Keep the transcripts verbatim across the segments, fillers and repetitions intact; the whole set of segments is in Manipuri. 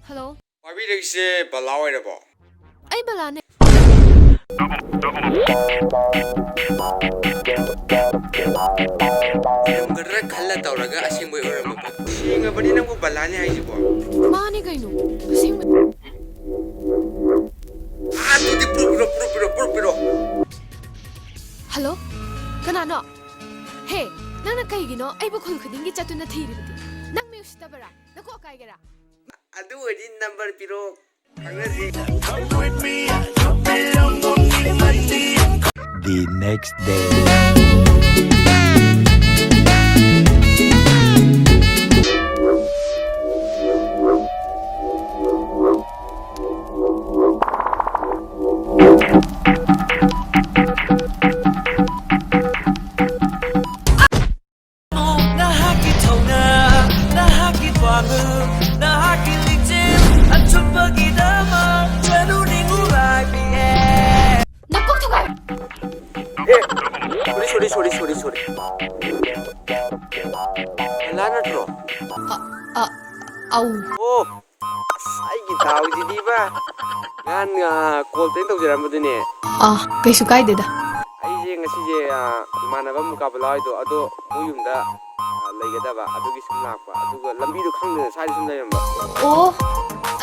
ꯍꯜꯂꯣ꯫ ꯄꯥꯏꯕꯤꯔꯛꯏꯁꯦ ꯕꯂꯥ ꯑꯣꯏꯔꯕꯣ? ꯑꯩ ꯕꯂꯥꯅꯦ꯫ ꯑꯣꯏꯔꯝꯒꯗ꯭ꯔꯥ ꯈꯜꯂ ꯇꯧꯔꯒ ꯑꯁꯦꯡꯕꯩ ꯑꯣꯏꯔꯝꯃꯕ꯫ ꯁꯦꯡꯉꯕꯅꯤ ꯅꯪꯕꯨ ꯕꯂꯥꯅꯦ ꯍꯥꯏꯁꯤꯕꯣ? ꯃꯥꯅꯦ ꯀꯩꯅꯣ, ꯑꯁꯦꯡꯕ꯫ ꯑꯥ, ꯑꯗꯨꯗꯤ ꯄ꯭ꯔꯨꯞ ꯄꯤꯔꯣ, ꯄ꯭ꯔꯨꯞ ꯄꯤꯔꯣ, ꯄ꯭ꯔꯨꯞ ꯄꯤꯔꯣ꯫ ꯍꯜꯂꯣ, ꯀꯅꯥꯅꯣ? ꯍꯦ, ꯅꯪꯅ ꯀꯩꯒꯤꯅꯣ ꯑꯩꯕꯨ ꯈꯨꯜ ꯈꯨꯗꯤꯡꯒꯤ ꯆꯠꯇꯨꯅ ꯊꯤꯔꯤꯕꯗꯤ? ꯅꯪ ꯃꯤ ꯎꯁꯤꯠꯇꯕꯔꯥ? ꯅꯀꯣꯛ ꯀꯥꯏꯒꯦꯔꯥ? ꯑꯗꯨ ꯑꯣꯏꯔꯗꯤ ꯅꯝꯕꯔ ꯄꯤꯔꯣ, ꯈꯪꯅꯁꯤ꯫ The next day. ꯅꯍꯥꯛꯀꯤ ꯊꯧꯅꯥ, ꯅꯍꯥꯛꯀꯤ ꯄꯥꯡꯒꯜ, ꯅꯍꯥꯛꯀꯤ ꯂꯤꯆꯦꯜ ꯑꯆꯨꯝꯕꯒꯤꯗꯃꯛ ꯆꯠꯂꯨ ꯅꯤꯡꯉꯨ ꯑꯥꯏ ꯄꯤ ꯑꯦꯜ꯫ ꯅꯀꯣꯛ ꯊꯨꯒꯥꯏ! ꯑꯦ, sorry, sorry, sorry, sorry, sorry. ꯕꯂꯥ ꯅꯠꯇ꯭ꯔꯣ? ꯑ, ꯑ, ꯑꯧ꯫ ꯑꯣ, ꯑꯁ, ꯑꯩꯒꯤ ꯗꯥꯎꯁꯤꯗꯤꯕ꯫ ꯅꯍꯥꯟ, ꯑ, call prank ꯇꯧꯖꯔꯝꯕꯗꯨꯅꯦ꯫ ꯑ, ꯀꯩꯁꯨ ꯀꯥꯏꯗꯦꯗ꯫ ꯑꯩꯁꯦ ꯉꯁꯤꯁꯦ, ꯑ, ꯏꯃꯥꯟꯅꯕ ꯃꯨꯀꯥꯕꯂꯥ ꯍꯣꯏꯗꯣ, ꯑꯗꯣ ꯃꯣꯏ ꯌꯨꯝꯗ, ꯑ, ꯂꯩꯒꯗꯕ, ꯑꯗꯨꯒꯤ ꯁꯨꯝ ꯂꯥꯛꯄ꯫ ꯑꯗꯨꯒ ꯂꯝꯕꯤꯗꯣ ꯈꯪꯗꯅ ꯁ꯭ꯋꯥꯏꯗ ꯁꯨꯝ ꯂꯩꯔꯝꯕ꯫ ꯑꯣ,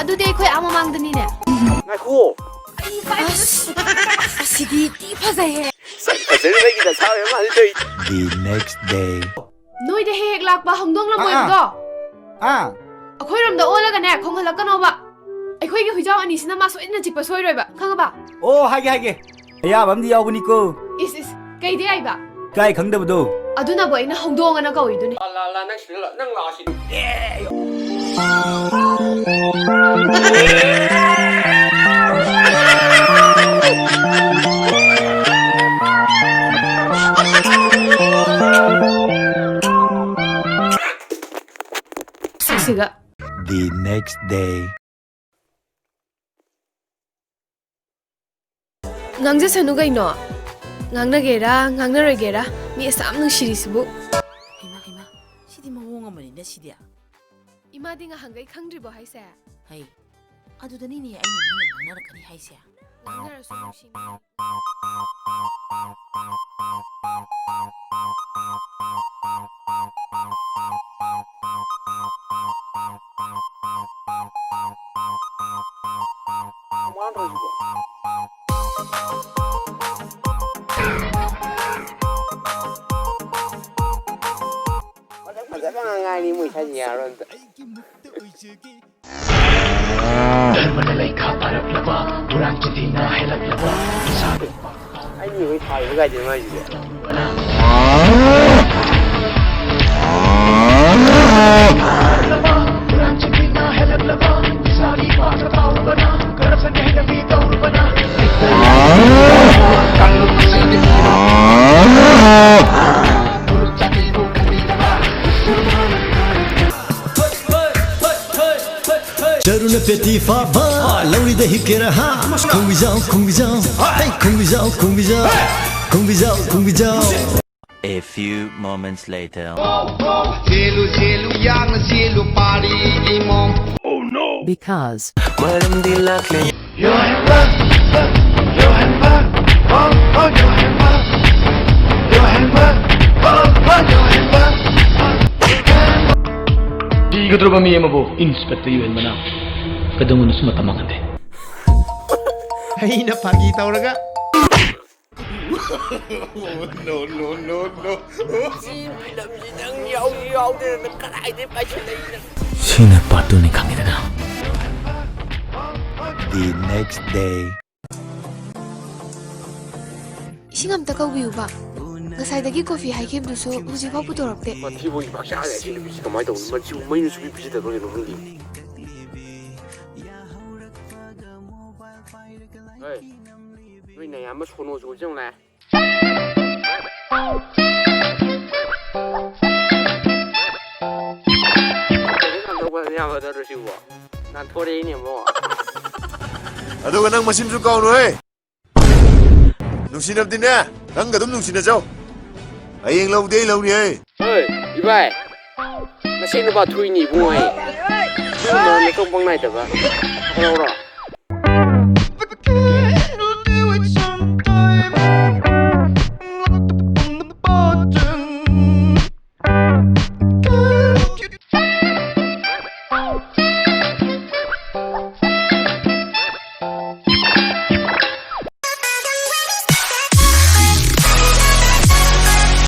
ꯑꯗꯨꯗꯤ ꯑꯩꯈꯣꯏ ꯑꯥ ꯃꯃꯥꯡꯗꯅꯤꯅꯦ꯫ ꯉꯥꯏꯈꯨꯑꯣ꯫ ꯑꯩ ꯀꯥꯏꯗ ꯑꯁ, ꯑꯁꯤꯗꯤ ꯊꯤ ꯐꯖꯩꯍꯦ꯫ ꯁꯛ ꯐꯖꯔꯤꯕꯒꯤ ꯗꯁꯥ ꯑꯣꯏꯔ ꯃꯥꯜꯂꯦ ꯇꯧꯔꯤ꯫ The next day. ꯅꯣꯏꯗ ꯍꯦꯛ ꯍꯦꯛ ꯂꯥꯛꯄ ꯍꯧꯗꯣꯡ ꯑꯥ, ꯑꯥ꯫ ꯂꯝꯕꯣꯏꯕꯗꯣ? ꯑꯥ꯫ ꯑꯩꯈꯣꯏꯔꯣꯝꯗ ꯑꯣꯜꯂꯒꯅꯦ ꯈꯣꯡꯍꯜꯂꯛꯀꯅꯣꯕ꯫ ꯑꯩꯈꯣꯏꯒꯤ ꯍꯨꯏꯖꯥꯎ ꯑꯅꯤꯁꯤꯅ ꯃꯥ ꯁꯣꯏꯗꯅ ꯆꯤꯛꯄ ꯁꯣꯏꯔꯣꯏꯕ, ꯈꯪꯉꯕ? ꯑꯣ, ꯍꯥꯏꯒꯦ, ꯍꯥꯏꯒꯦ꯫ ꯑꯌꯥꯕ ꯑꯃꯗꯤ ꯌꯥꯎꯕꯅꯤꯀꯣ꯫ ꯏꯁ, ꯏꯁ, ꯀꯩꯗ ꯌꯥꯏꯕ? ꯀꯥꯏ ꯈꯪꯗꯕꯗꯣ? ꯑꯗꯨꯅꯕꯨ ꯑꯩꯅ ꯍꯧꯗꯣꯡ ꯑꯅ ꯀꯧꯔꯤꯗꯨꯅꯤ꯫ ꯑꯜꯂꯥ, ꯑꯜꯂꯥ, ꯅꯪ ꯁꯤꯗ ꯂꯥꯛ-, ꯅꯪ ꯂꯥꯛꯑꯁꯤ꯫ ꯁꯤꯒ꯫ The next day. ꯉꯥꯡꯖꯁꯅꯨ ꯀꯩꯅꯣ꯫ ꯉꯥꯡꯅꯒꯦꯔꯥ, ꯉꯥꯡꯅꯔꯣꯏꯒꯦꯔꯥ, ꯃꯤ ꯑꯁꯥꯝ ꯅꯨꯡꯁꯤꯔꯤꯁꯤꯕꯨ꯫ ꯍꯩꯃꯥ, ꯍꯩꯃꯥ, ꯁꯤꯗꯤ ꯃꯑꯣꯡ ꯑꯃꯅꯤꯅ ꯁꯤꯗꯤ꯫ ꯏꯃꯥꯗꯤ ꯉꯍꯥꯟꯈꯩ ꯈꯪꯗ꯭ꯔꯤꯕꯣ ꯍꯥꯏꯁꯦ? ꯍꯩ, ꯑꯗꯨꯗꯅꯤꯅꯦ ꯑꯩꯅ ꯃꯤꯅ ꯉꯥꯡꯅꯔꯛꯀꯅꯤ ꯍꯥꯏꯁꯦ꯫ ꯉꯥꯡꯅꯔꯁꯨ ꯅꯨꯡꯁꯤꯅ꯫ ꯐꯖ ꯐꯖꯕ ꯉꯥꯡꯉꯛꯑꯅꯤ ꯃꯣꯏ ꯁ꯭ꯋꯥꯏꯁꯦ ꯌꯥꯔꯣꯏ ꯑꯝꯇ꯫ ꯙꯔꯃꯅ ꯂꯩꯈꯥ ꯇꯥꯔꯛꯂꯕ, ꯍꯨꯔꯥꯟ ꯆꯤꯟꯊꯤꯅ ꯍꯦꯜꯂꯛꯂꯕ, ꯏꯁꯥ ꯑꯩ ꯃꯤ ꯍꯣꯏ ꯊꯥꯏꯕ ꯀꯥꯏꯗꯦ ꯃꯥꯏꯁꯤꯗꯤ꯫ ꯍꯨꯔꯥꯟ ꯆꯤꯟꯊꯤꯅ ꯍꯦꯜꯂꯛꯂꯕ, ꯏꯁꯥꯒꯤ ꯏꯄꯥꯛꯇ ꯇꯥꯎꯔꯕꯅ, corruption ꯍꯩꯅꯕꯤ ꯇꯧꯔꯨꯕꯅ꯫ ꯆꯔꯨꯅ ꯄꯦꯇꯤ ꯐꯥꯕ, ꯂꯧꯔꯤꯗ ꯍꯤꯞꯀꯦꯔꯥ ꯍꯥ? ꯈꯣꯡꯕꯤꯖꯥꯎ, ꯈꯣꯡꯕꯤꯖꯥꯎ, ꯍꯩ, ꯈꯣꯡꯕꯤꯖꯥꯎ, ꯈꯣꯡꯕꯤꯖꯥꯎ, ꯈꯣꯡꯕꯤꯖꯥꯎ, ꯈꯣꯡꯕꯤꯖꯥꯎ꯫ A few moments later. ꯆꯦꯜꯂꯨ, ꯆꯦꯜꯂꯨ, ꯌꯥꯡꯅ ꯆꯦꯜꯂꯨ, ꯄꯥꯔꯤꯒꯤ ꯃꯣꯡ꯫ Because ꯃꯔꯝꯗꯤ ꯂꯥꯛꯂꯦ꯫ ꯊꯤꯒꯗꯧꯔꯕ ꯃꯤ ꯑꯃꯕꯨ ꯏꯟꯁꯄꯦꯛꯇꯔ ꯌꯨꯍꯦꯟꯕꯅ ꯀꯩꯗꯧꯉꯩꯗꯁꯨ ꯃꯇꯝ ꯃꯥꯡꯍꯟꯗꯦ꯫ ꯑꯩꯅ ꯐꯥꯒꯤ ꯇꯧꯔꯒ꯫ No, no, no, no. ꯁꯤ ꯐꯤꯂꯝꯁꯤ ꯅꯪ ꯌꯥꯎꯁꯨ ꯌꯥꯎꯗꯅ ꯅꯪ ꯀꯗꯥꯏꯗꯩ ꯄꯥꯏꯁꯤꯜꯂꯛꯏꯅꯣ? ꯁꯤꯅ part two ꯅꯤ ꯈꯪꯉꯤꯗꯅ꯫ The next day. ꯏꯁꯤꯡ ꯑꯝꯇ ꯀꯧꯕꯤꯌꯨꯕ꯫ ꯉꯁꯥꯏꯗꯒꯤ ꯀꯣꯐꯤ ꯍꯥꯏꯈꯤꯕꯗꯨꯁꯨ ꯍꯧꯖꯤꯛꯐꯥꯎ ꯄꯨꯊꯣꯔꯛꯇꯦ꯫ ꯃꯊꯤꯕꯣꯡ ꯄꯥꯛ ꯆꯥꯔꯦ ꯑꯁꯤ ꯅꯨꯄꯤꯁꯤ ꯀꯃꯥꯏꯅ ꯇꯧꯕꯅꯣ? ꯃꯆꯨ ꯃꯩꯅ ꯁꯨꯡꯄꯤ ꯄꯤꯖꯗꯕ꯭ꯔꯥ ꯀꯩꯅꯣ ꯈꯪꯗꯦ꯫ ꯍꯣꯏ꯫ ꯅꯣꯏ ꯅꯌꯥꯝꯕ ꯁꯣꯅꯣ ꯆꯨꯕꯁꯦ ꯌꯦꯡꯉꯨꯅꯦ꯫ ꯀꯩꯅꯣ ꯅꯥꯟꯊꯣꯛꯄ ꯌꯥꯕ ꯅꯠꯇ꯭ꯔꯣ ꯁꯤꯕꯣ? ꯅꯥꯟꯊꯣꯔꯛꯏꯅꯦ ꯑꯃꯨꯛ꯫ ꯑꯗꯨꯒ ꯅꯪ ꯃꯁꯤꯃꯁꯨ ꯀꯥꯎꯅꯨꯍꯦ꯫ ꯅꯨꯡꯁꯤꯅꯕꯗꯤꯅꯦ, ꯅꯪꯒ ꯑꯗꯨꯝ ꯅꯨꯡꯁꯤꯅꯖꯧ꯫ ꯍꯌꯦꯡ ꯂꯧꯗꯦ ꯂꯧꯔꯤꯍꯦ꯫ ꯍꯣꯏ, ꯏꯕꯥꯏ꯫ ꯅꯁꯦꯟ ꯅꯨꯄꯥ ꯊꯣꯛꯏꯅꯤ ꯏꯕꯨꯡꯉꯣ ꯑꯩ꯫ ꯅꯪ ꯃꯔꯝꯗ ꯀꯛꯄ ꯅꯥꯏꯗꯕ꯫ ꯂꯧꯔꯣ꯫